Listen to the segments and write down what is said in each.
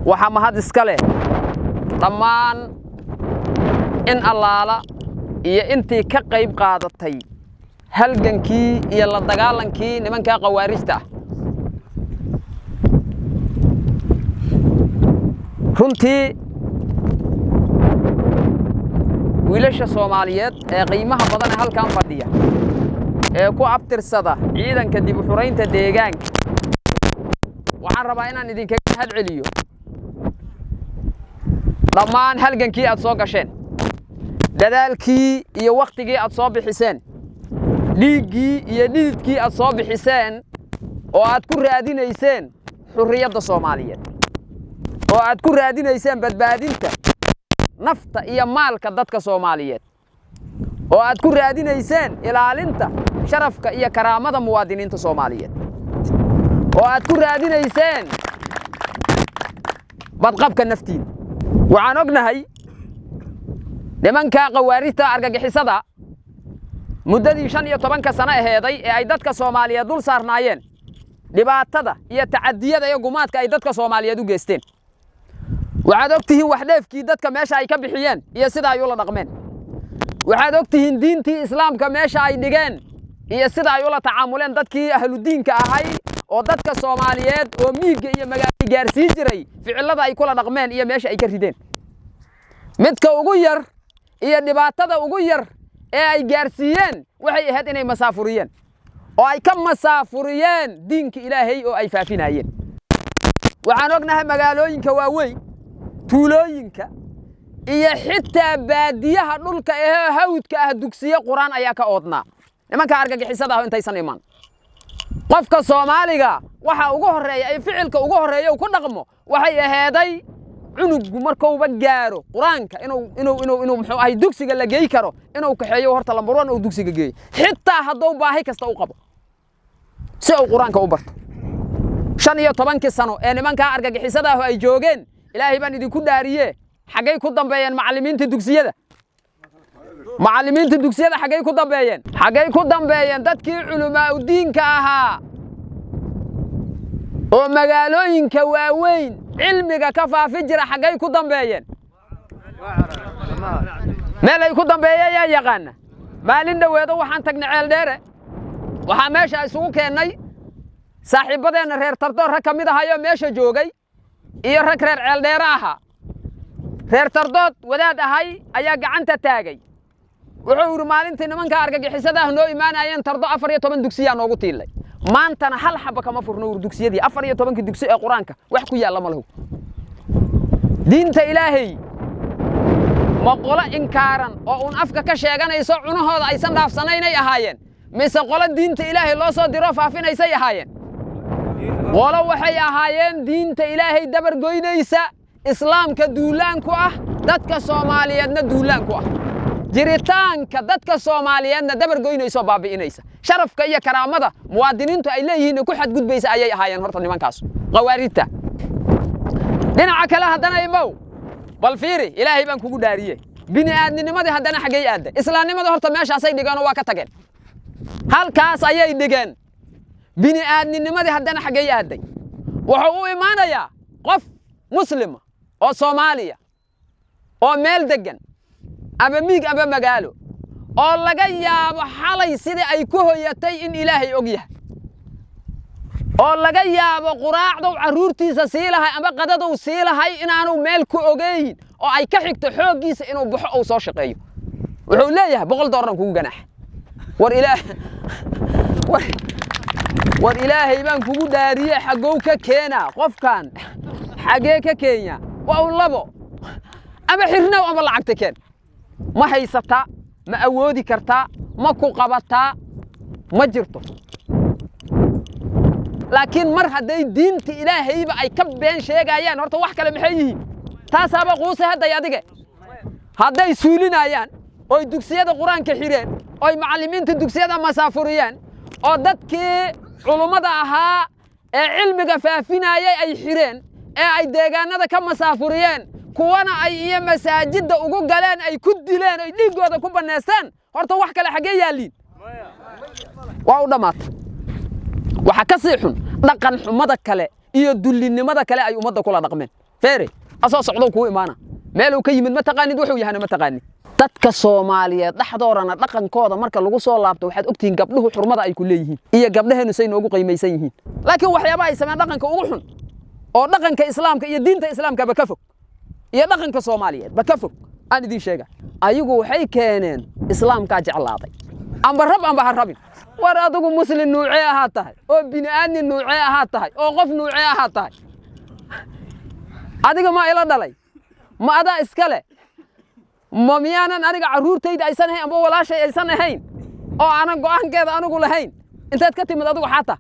Waxaa mahad iska leh dhammaan in allaala iyo intii ka qayb qaadatay halgankii iyo la dagaalankii nimankaa khawaarijta ah. Runtii wiilasha Soomaaliyeed ee qiimaha badan ee halkan fadhiya ee ku abtirsada ciidanka dib u xuraynta deegaanka, waxaan rabaa inaan idinkaga mahad celiyo dhammaan halgankii aad soo gasheen, dadaalkii iyo wakhtigii aad soo bixiseen, dhiiggii iyo dhididkii aad soo bixiseen oo aad ku raadinayseen xurriyadda Soomaaliyeed, oo aad ku raadinayseen badbaadinta nafta iyo maalka dadka Soomaaliyeed, oo aad ku raadinayseen ilaalinta sharafka iyo karaamada muwaadiniinta Soomaaliyeed, oo aad ku raadinayseen badqabka naftiina. Waxaan ognahay nimanka khawaarijta argagixisada muddadii 15-ka sano aheeday ee ay dadka Soomaaliyeed dul saarnaayeen dhibaatada iyo tacadiyada iyo gumaadka ay dadka Soomaaliyeed u geysteen. Waxaad ogtihiin wax dheefkii dadka meesha ay ka bixiyeen iyo sida ay ula dhaqmeen. Waxaad ogtihiin diintii islaamka meesha ay dhigeen iyo sida ay ula tacaamuleen dadkii ahludiinka ahay oo dadka Soomaaliyeed oo miigga iyo magaalada gaarsiin jiray, ficilada ay kula dhaqmeen iyo meesha ay ka rideen. Midka ugu yar iyo dhibaatada ugu yar ee ay gaarsiiyeen waxay ahayd inay masaafuriyeen oo ay ka masaafuriyeen diinka Ilaahay oo ay faafinayeen. Waxaan ognahay magaalooyinka waaweyn, tuulooyinka iyo xitaa baadiyaha dhulka ee hawdka ah dugsiyo quraan ayaa ka oodnaa nimanka argagixisada ah intaysan iman. Qofka Soomaaliga waxa ugu horeeya ay ficilka ugu horeeya ku dhaqmo waxay aheeday cunugu markauba gaaro quraanka inuu muxuu ahay dugsiga la geey karo, inuu kaxeeyo horta lambar 1 uu dugsiga geeyo, xitaa hadduu baahi kasta u qabo si uu quraanka u barto. 15-kii sano ee nimanka argagixisada ah ay joogeen, Ilaahay baan idinku dhaariye, xaggay ku dambeeyeen macallimiinta dugsiyada? Macallimiinta dugsiyada xaggay ku dambeeyeen? Xaggay ku dambeeyeen dadkii culumaa u diinka ahaa oo magaalooyinka waaweyn cilmiga ka faafi jira? Xaggay ku dambeeyeen? Meel ay ku dambeeyeen yaa yaqaana? Maalin dhoweedo waxaan tagnay Ceel Dheere, waxaa meesha isugu keennay saaxiibadeenna reer Tardoor rag ka mid ahayoo meesha joogay iyo rag reer Ceel Dheere ahaa. Reer Tardood wadaad ahay ayaa gacanta taagay, wuxuu yidhi maalintii nimanka argagixisada ah noo imaanayeen Tardo 14 dugsiyaa noogu tiilay, maantana hal xaba kama furno ur dugsiyadii 14-kii dugsi ee quraanka wax ku yaalla ma lahu. Diinta Ilaahay ma qolo inkaaran oo uun afka ka sheeganayso cunahooda aysan dhaafsanaynay ahaayeen, mise qolo diinta Ilaahay loo soo diro faafinaysay ahaayeen? Qolo waxay ahaayeen diinta Ilaahay dabar goynaysa, islaamka duulaan ku ah, dadka Soomaaliyeedna duulaan ku ah, jiritaanka dadka Soomaaliyeedna dabar goynaysa oo baabi'inaysa, sharafka iyo karaamada muwaadiniintu ay leeyihiin ku xadgudbaysa ayay ahaayeen horta nimankaas khawaarijta. Dhinaca kale haddana imow, bal fiiri, Ilaahay baan kugu dhaariyey, bini aadminimadii haddana xaggay aadday? Islaamnimada horta meeshaasay dhigeen oo waa ka tageen, halkaas ayay dhigeen. Bini aadminimadii haddana xaggay aadday? Wuxuu u imaanayaa qof muslima oo Soomaaliya oo meel deggan ama miig ama magaalo oo laga yaabo xalay sidii ay ku hoyatay in Ilaahay og yahay, oo laga yaabo quraacdow carruurtiisa sii lahay ama qadadow sii lahay inaanu meel ku ogeyn oo ay ka xigto xooggiisa inuu baxo uu soo shaqeeyo. Wuxuu leeyahay $100 kugu ganaax. War Ilaah, war Ilaahay baan kugu dhaariye, xagow ka keenaa qofkan? Xagee ka keenya? Waa un labo, ama xirnow ama lacagta keen. Ma haysataa? Ma awoodi kartaa? Ma ku qabataa? Ma jirto. Laakiin mar hadday diinta Ilaahayba ay ka been sheegayaan, horta wax kale maxay yihiin? Taasaaba quuse hadday adige hadday suulinayaan oy dugsiyada qur-aanka xireen oy macallimiinta dugsiyada masaafuriyeen oo dadkii culummada ahaa ee cilmiga faafinayay ay xireen ee ay deegaanada ka masaafuriyeen, kuwana ay iyo masaajidda ugu galeen ay ku dileen oy dhiiggooda ku bannaysteen, horta wax kale xaggee yaalliin? Waa u dhammaatay. Waxaa ka sii xun dhaqan xumada kale iyo dullinimada kale ay ummadda kula dhaqmeen. Feere, asoo socdow kuu imaana, meeluu ka yimid ma taqaanid, wuxuu yahana ma taqaanid. Dadka Soomaaliyeed dhexdoodana dhaqankooda marka lagu soo laabto, waxaad ogtihiin gabdhuhu xurmada ay ku leeyihiin iyo gabdhaheennu say noogu qiimaysan yihiin. Laakiin waxyaabaha ay sameeyaan dhaqanka ugu xun oo dhaqanka Islaamka iyo diinta Islaamkaba ka fog iyo dhaqanka Soomaaliyeed ba ka fog aan idiin sheega. Ayagu waxay keeneen Islaamkaa jeclaaday, amba rab amba ha rabin. War adigu Muslim nuucee ahaa tahay, oo bini'aadmi nuucee ahaa tahay, oo qof nuucee ahaa tahay? Adiga ma ila dhalay? Ma adaa iska leh? Ma miyaanan aniga carruurtayda aysan ahayn amba walaashay aysan ahayn oo aanan go'aankeeda anigu lahayn? Intaad ka timid adigu? Xataa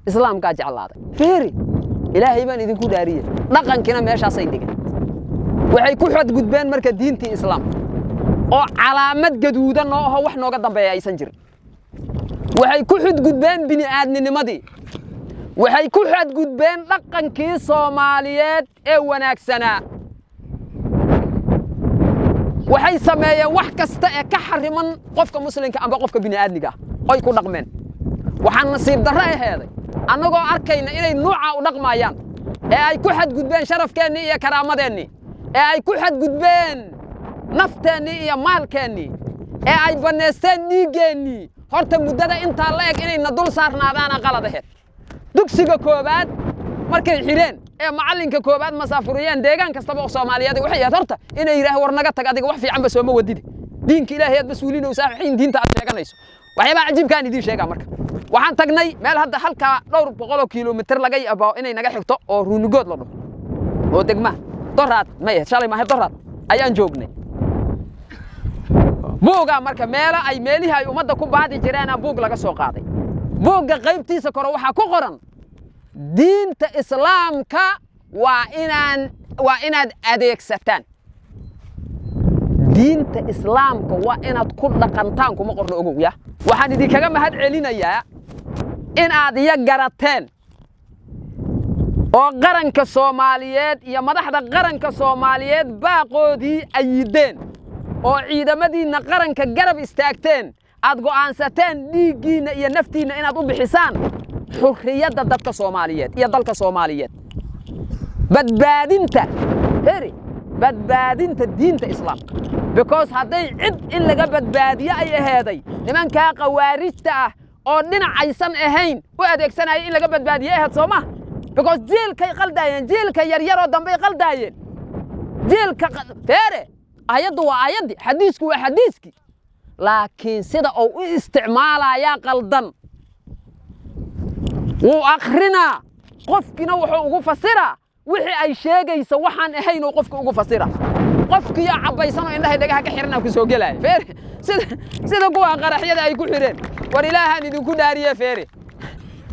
Islaamkaa jeclaaday. Fiiri, Ilaahay baan idinku dhaariye, dhaqankiina meeshaasay dhigeen. Waxay ku xadgudbeen marka diintii Islaamka oo calaamad gaduudan noo aho, wax nooga dambeeya aysan jirin. Waxay ku xadgudbeen bini'aadminimadii, waxay ku xadgudbeen dhaqankii Soomaaliyeed ee wanaagsanaa. Waxay sameeyeen wax kasta ee ka xariman qofka Muslimka amba qofka bini'aadmiga ah oy ku dhaqmeen. Waxaan nasiib darro aheeday annagoo arkayna inay nuuca u dhaqmayaan ee ay ku xadgudbeen sharafkeennii iyo karaamadeennii, ee ay ku xadgudbeen nafteennii iyo maalkeennii, ee ay bannaysteen dhiiggeennii, horta muddada intaa la eg inay na dul saarnaadaana qalad aheed. Dugsiga koowaad markay xidheen ee macallinka koowaad masaafuriyeen deegaan kastaba oo Soomaaliyeed, waxay ahayd horta inay yidhaah: "War naga tag adiga, wax fiicanba sooma wadide, diinka Ilaahay aad mas-uulinaysaa, xin diinta aad sheeganayso." Waxyaabaha cajiibkaan idiin sheegaa, marka waxaan tagnay meel hadda halkaa dhowr boqoloo kilomitir laga yaabo inay naga xigto oo Ruunigood la dhaho oo degmaha. Doraad may ahayd, shalay maahay, doraad ayaan joognay. Buugaa marka meelo ay meelihii ay ummadda ku baadi jireena buug laga soo qaaday. Buugga qaybtiisa kore waxaa ku qoran: diinta Islaamka waa inaad adeegsataan, diinta Islaamka waa inaad ku dhaqantaan. Kuma qorno, ogow. Ya waxaan idinkaga mahad celinayaa in aad iyo garateen oo qaranka Soomaaliyeed iyo madaxda qaranka Soomaaliyeed baaqoodii ayideen oo ciidamadiinna qaranka garab istaagteen, aad go'aansateen dhiiggiinna iyo naftiinna inaad u bixisaan xurriyadda dadka Soomaaliyeed iyo dalka Soomaaliyeed, badbaadinta heri, badbaadinta diinta Islaamka. Because hadday cid in laga badbaadiyo ay aheeday, nimankaa khawaarijta ah oo dhinac aysan ahayn u adeegsanaya in laga badbaadiye aheed, soo ma? Because jiilkay qaldaayeen, jiilka yaryaroo dambey qaldaayeen, jiilka. Feere, ayaddu waa ayaddii, xadiisku waa xadiiskii, laakiin sida uu u isticmaalayaa qaldan. Wuu akrinaa, qofkiina wuxuu ugu fasiraa wixii ay sheegayso waxaan ahayn uu qofka ugu fasira. Qofkiyo cabbaysan oo indhahay dhagaha ka xiran ku soo gelaya. Feere, sida kuwa qaraxyada ay ku xireen. War Ilaahaan idinku dhaariye, feere,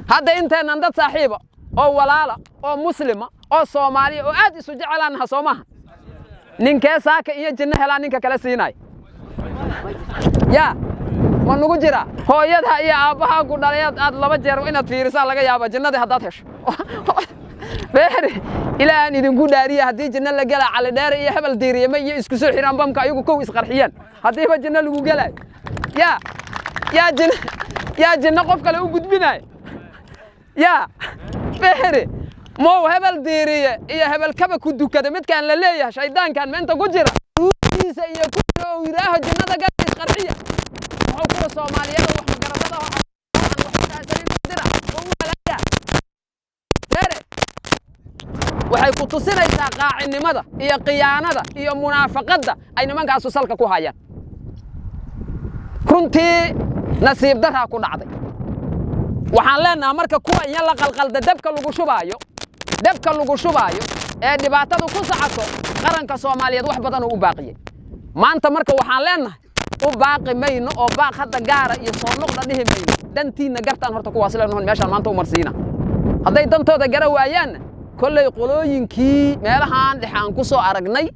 hadda inteennan dad saaxiiba oo walaala oo Muslima oo Soomaaliya oo aad isu jecelaanaha, soo maaha? Ninkee saaka iyo jinno helaa ninka kale siinaya? Yaa ma nugu jira? Hooyada iyo aabbaha ku dhalay aad laba jeer inaad fiirisaa laga yaaba jinnadii haddaad hesho. Feere, Ilaahaan idinku dhaariya, haddii jinno la gelaa, Cali Dheere iyo hebel diiriyama iyo isku soo xiraan bamka ayagu kow isqarxiyaan. Haddiiba jinno lagu gelaayo, yaa jinno, yaa jinno qof kale u gudbinayo? Yaa feere, mow hebel diiriye iyo hebel kaba ku dukada midkaan la leeyahay, shaydaankan meenta ku jira ruuxiisa iyo ku jira oo yidhaaho jinnada gal isqarxiya, muxuu kuwa Soomaaliyeed oo wax magaradada oo aan waxba fahansanin u dira oo u halaaga? Feere, waxay ku tusinaysaa qaacinimada iyo khiyaanada iyo munaafaqadda ay nimankaasu salka ku hayaan. Runtii nasiib daraa ku dhacday. Waxaan leenaha marka kuwa iyo la qalqalda, dabka lagu shubaayo, dabka lagu shubaayo ee dhibaatadu ku socoto, qaranka Soomaaliyeed wax badan oo u baaqiyey maanta. Marka waxaan leenahay, u baaqi mayno oo baaq hadda gaara iyo soo noqda dhihi mayno. Dantiinna gartaan horta kuwaas leenahoon meeshaan maanta u marsiina. Hadday dantooda gara waayaanna, kolley qolooyinkii meelahaan dhexe aan ku soo aragnay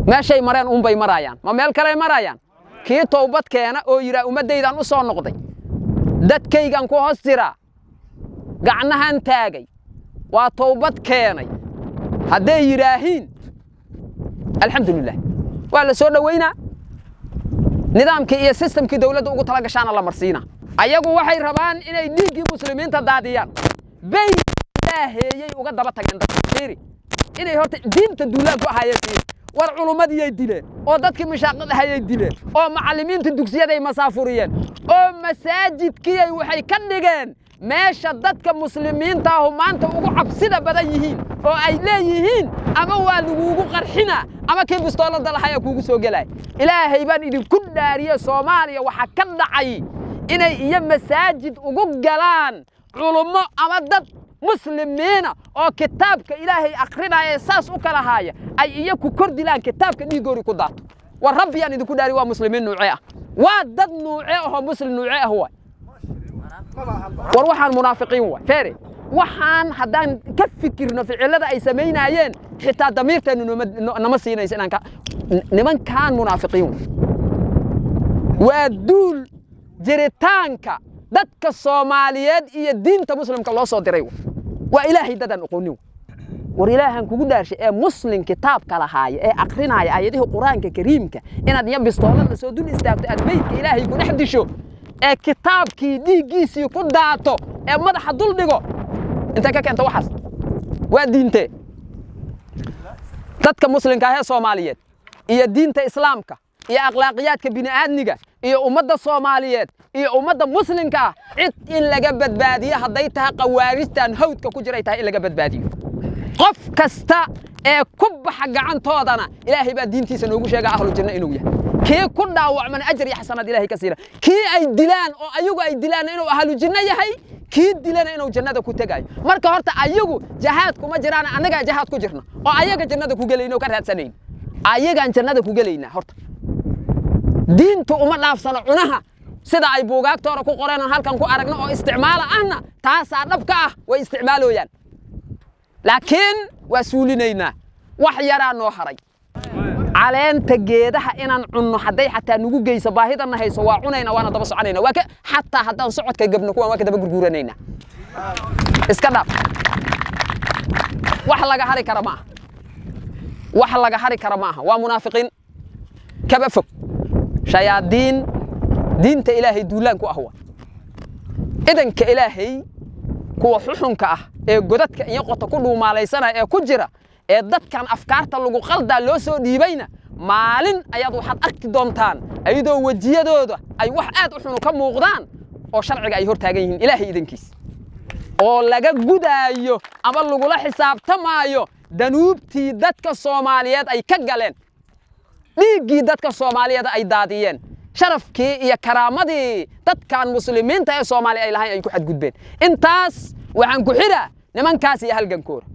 meeshay mareen uunbay maraayaan, ma meel kaley maraayaan? Kii towbad keena oo yidhaah: "Ummaddaydaan u soo noqday, dadkaygaan ku hoos jiraa, gacnahan taagay, waa towbad keenay," hadday yidhaahiin, alxamdulilah, waa la soo dhowaynaa. Nidaamkii iyo sistamkii dowladda ugu tala gashaana la marsiina. Ayagu waxay rabaan inay dhiiggii Muslimiinta daadiyaan. Bay Ilaaheeyay uga daba tageen dadka. Fiiri inay horta diinta duulaan ku ahaayeen. Fiiri, war culummadiyay dileen oo dadkii mishaaqadahayay dileen oo macallimiinta dugsiyaday masaafuriyeen oo masaajidkiyay waxay ka dhigeen meesha dadka muslimiinta ahu maanta ugu cabsida badan yihiin oo ay leeyihiin ama waa laguugu qarxina ama kii bistoolada lahayaa kuugu soo gelaya. Ilaahay baan idinku dhaariye, Soomaaliya waxaa ka dhacay inay iyo masaajid ugu galaan culummo ama dad muslimiina oo kitaabka Ilaahay akrinaya, saas u kala haaya, ay iyaku kor dilaan, kitaabka dhiigoori ku daato. War Rabbiyaan idinku dhaari, waa muslimiin nuucee ah? Waa dad nuucee ahoo muslim nuucee ah waay? War waxaan munaafiqiin waay. Feere, waxaan haddaan ka fikirno ficilada ay samaynaayeen, xitaa damiirteennu nama siinayso inaan ka nimankaan munaafiqiin waay. Waa duul jiritaanka dadka Soomaaliyeed iyo diinta muslimka loo soo diray. Waa Ilaahay dadaan aqoonin. War Ilaahan kugu dhaarshay, ee muslim kitaabka lahaaya ee akrinaya aayadihii Qur-aanka Kariimka, inaad iyo bistoolad la soo dul istaagto, aad beydka Ilaahay ku dhex disho ee kitaabkii dhiiggiisii ku daato ee madaxa dul dhigo, intee ka keenta waxaas? Waa diintee? Dadka muslimka ah ee Soomaaliyeed iyo diinta Islaamka iyo akhlaaqiyaadka bini'aadmiga iyo ummadda Soomaaliyeed iyo ummadda muslimka ah, cid in laga badbaadiyo hadday tahay khawaarijtan hawdka ku jiray tahay in laga badbaadiyo. Qof kasta ee ku baxa gacantoodana Ilaahay baa diintiisa noogu sheega ahlu janno inuu yahay, kii ku dhaawacmana ajar iyo xasanaad Ilaahay ka siina, kii ay dilaan oo ayagu ay dilaan inuu ahlu janno yahay, kii dilana inuu jannada ku tegayo. Marka horta ayagu jahaad kuma jiraan, annagaa jahaad ku jirna oo ayaga jannada ku gelayna oo ka raadsanayn. Ayagaan jannada ku gelaynaa. Horta diintu uma dhaafsano cunaha sida ay buugaagtooda ku qoreen oon halkan ku aragno oo isticmaala ahna. Taasaa dhabka ah, way isticmaalooyaan, laakiin waa suulinaynaa. Wax yaraa noo haray. Caleenta geedaha inaan cunno hadday xataa nugu geyso baahidana hayso, waa cunayna, waana daba soconayna. Waa ka xataa haddaan socodka gabno, kuwan waa ka daba gurguuranayna. Iska dhaaf, wax laga hari kara ma aha, wax laga hari kara ma aha. Waa munaafiqiin kaba fog, shayaadiin diinta Ilaahay duulaan ku ah. Wa idanka Ilaahay, kuwa xuxunka ah ee godadka iyo qota ku dhuumaalaysanaya ee ku jira ee dadkan afkaarta lagu qaldaa loo soo dhiibayna, maalin ayaad waxaad arki doontaan ayadoo wejiyadooda ay wax aad u xunu ka muuqdaan oo sharciga ay hor taagan yihiin, Ilaahay idankiis, oo laga gudaayo ama lagula xisaabtamaayo danuubtii dadka Soomaaliyeed ay ka galeen, dhiiggii dadka Soomaaliyeed ay daadiyeen, sharafkii iyo karaamadii dadkan muslimiinta ee Soomaaliya ay lahayn ay ku xadgudbeen. Intaas waxaan ku xidhaa nimankaas iyo halgankooda.